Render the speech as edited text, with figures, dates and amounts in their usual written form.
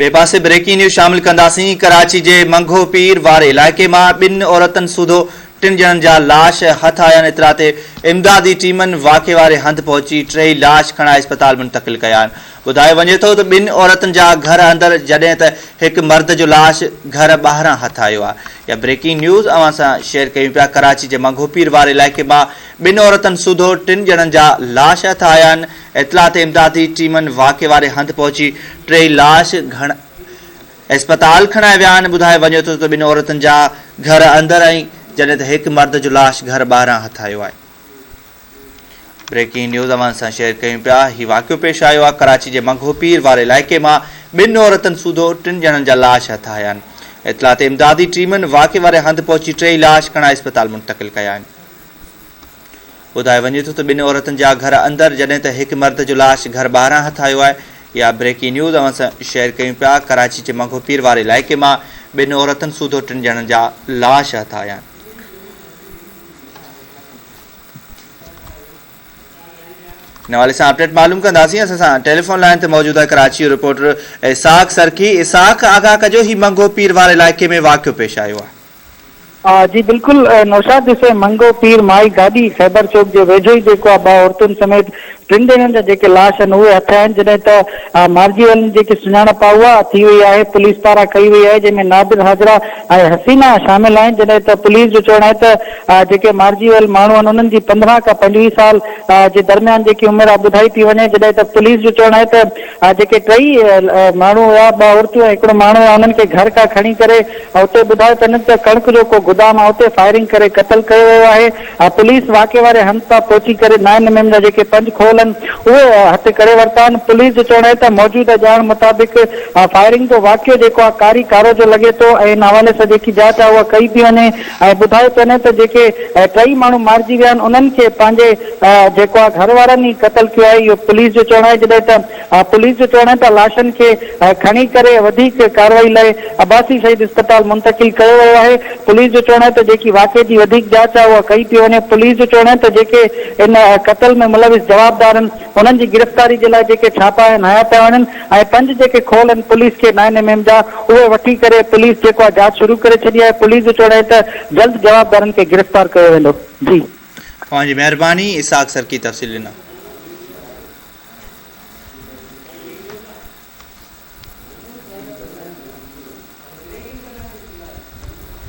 ٻئي پاسي breaking news شامل ڪنداسين، ڪراچي جي منگهو پير واري علائقي مان ٻن عورتن سوڌو ٽن ڄڻن جا لاش هٿ آيا آهن، اطلاع تي امدادي ٽيمن واقعي واري هنڌ پهچي ٽيئي لاش کڻائي اسپتال منتقل ڪيا آهن، ٻڌايو وڃي ٿو ته ٻن عورتن جا گهر اندر جڏهن ته هڪ مرد جو لاش گهر ٻاهران هٿ آيو آهي. اها بريڪنگ نيوز اوهان سان شيئر ڪيون پيا، ڪراچي جي منگهو پير واري علائقي مان ٻن عورتن سوڌو ٽن ڄڻن جا لاش هٿ آيا آهن، اطلاع تي امدادي ٽيمن واقعي واري هنڌ پهچي ٽيئي لاش اسپتال کڻائي ويا آهن، ٻڌايو وڃي ٿو ته ٻن عورتن جا گهر اندر ۽ جڏهن ته هڪ مرد جو لاش گهر ٻاهران هٿ آيو آهي. بريڪنگ نيوز اوهان سان شيئر ڪيون پيا هي واقعو پيش آيو آهي ڪراچي جي منگهو پير واري علائقي مان ٻن عورتن سوڌو ٽن ڄڻن جا لاش هٿ آيا آهن اطلاع تي امدادي ٽيمن واقعي واري هنڌ پهچي ٽيئي لاش کڻائي اسپتال منتقل ڪيا آهن. ٻڌايو وڃي ٿو ته ٻن عورتن جا گهر اندر جڏهن ته هڪ مرد جو لاش گهر ٻاهران هٿ آيو آهي. اها بريڪنگ نيوز اوهان سان شيئر ڪيون پيا ڪراچي جي منگهو پير واري علائقي مان ٻن عورتن سوڌو ٽن ڄڻن جا لاش هٿ آيا آهن. ان حوالي سان اپڊيٽ معلوم ڪنداسين اسان سان ٽيليفون لائين تي موجود آهي ڪراچي جو رپورٽر اسحاق سرڪي اسحاق آگاهه ڪجو هي منگهو پير واري علائقي ۾ واقعو پيش آيو آهي. جي بلڪل نوشاد ڏسي منگهو پير مائي گاڏي خيبر چوڪ جي ويجهو ئي جيڪو آ ٻه عورتن سميت ٽن ڄڻن جا جيڪي لاش آهن اهي هٿ آهن جڏهن ته مارجي ويلن جي جيڪي سڃاڻپ آ اها ٿي وئي آهي پوليس پاران ڪئي وئي آهي جنهن ۾ نادر حاجره ۽ حسينه شامل آهن جڏهن ته پوليس جو چوڻ آهي ته جيڪي مارجي ويل ماڻهو آهن انهن جي 15 کان 25 سال جي درميان جيڪي عمر آ ٻڌائي پئي وڃي جڏهن ته پوليس جو چوڻ آهي ته جيڪي ٽئي ماڻهو هيا ٻه عورتون ۽ هڪڙو ماڻهو هيا انهن کي گهر کان کڻي ڪري اتي ٻڌايو ته هنن تي ڪڻڪ جو ڪو گدام آهي اتي فائرنگ ڪري قتل ڪيو ويو آهي. پوليس واقعي واري هنڌ تان پهچي ڪري نائن ايم ايم جا جيڪي پنج کول آهن اهي هٿ ڪري ورتا آهن. پوليس جو چوڻ آهي ته موجوده ڄاڻ مطابق فائرنگ جو واقعو جيڪو آهي ڪاري ڪارو جو لڳي ٿو ۽ ان حوالي سان جيڪي جاچ آهي اها ڪئي پئي وڃي ۽ ٻڌايو پيو وڃي ته جيڪي ٽئي ماڻهو مارجي ويا آهن انهن کي پنهنجي جيڪو آهي گهر وارن ئي قتل ڪيو آهي اهو پوليس جو چوڻ آهي جڏهن ته پوليس جو چوڻ آهي ته لاشن کي کڻي ڪري وڌيڪ ڪارروائي لاء عباسي شهيد اسپتال منتقل ڪيو ويو آهي. پوليس جو چوڻ آهي ته جيڪي واقعي جي وڌيڪ جاچ آهي اها ڪئي پئي وڃي. پوليس جو چوڻ آهي ته جيڪي ان قتل ۾ ملوث جوابدار آهن انهن جي گرفتاري جي لاء جيڪي ڇاپا آهن هنيا پيا وڃن ۽ پنج جيڪي کول آهن پوليس کي نائن ايم ايم جا اهي وٺي ڪري پوليس جيڪو آهي جاچ شروع ڪري ڇڏي آهي. پوليس جو چوڻ آهي ته جلد جوابدارن کي گرفتار ڪيو ويندو. جي. اوهان جي مهرباني اسحاق سرڪي تفصيل ڏنا.